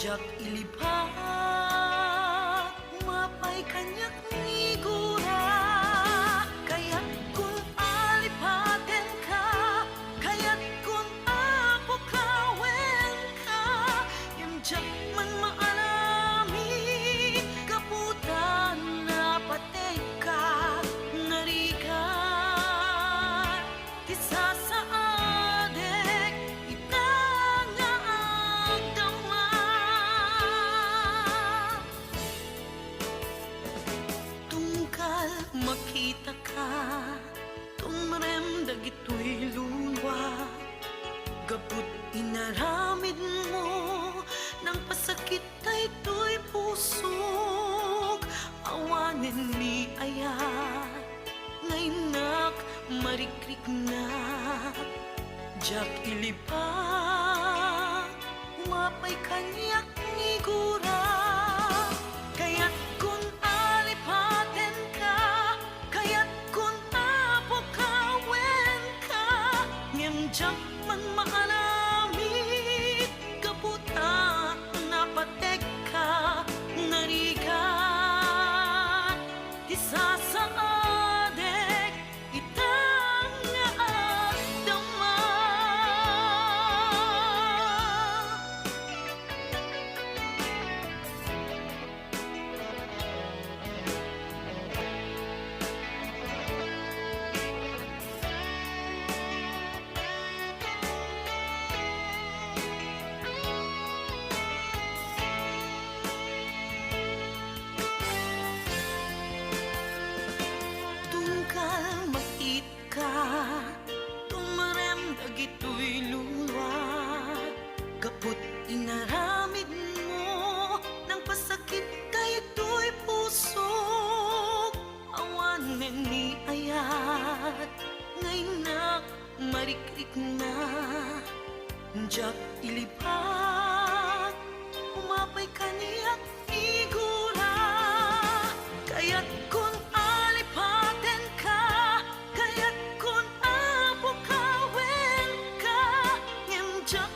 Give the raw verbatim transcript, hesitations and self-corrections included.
Diak ilibak, umapay kaniak nigura. Kayatkon a lipatenka, kayatkon a pukawenka. Ngem diak man maaramid, gapu ta napategka, narigat ti sasaadek ita nga agdama. Tunggal makitaka, tumrem dagitoy luluak. Gapu ti inaramidmo, nangpasakit daytoy pusok. Awanen ni ayat nga innak marikriknak. Diak ilibak, umapay kaniak nigura. Kayatkon a lipatenka, kayatkon a pukawenka. Ngem diak man maaramid, gapu ta napategka, narigat ti sasaadek ita nga agdama. Tunggal makit- ka, tumrem dagitoy luluak. Gapu ti inaramidmo, nangpasakit daytoy pusok. Awanen ni ayat nga innak marikriknak. Diak ilibak, umapay kaniak nigura. Kayatkon a lipatenka, kayatkon a pukawenka. Ngem diak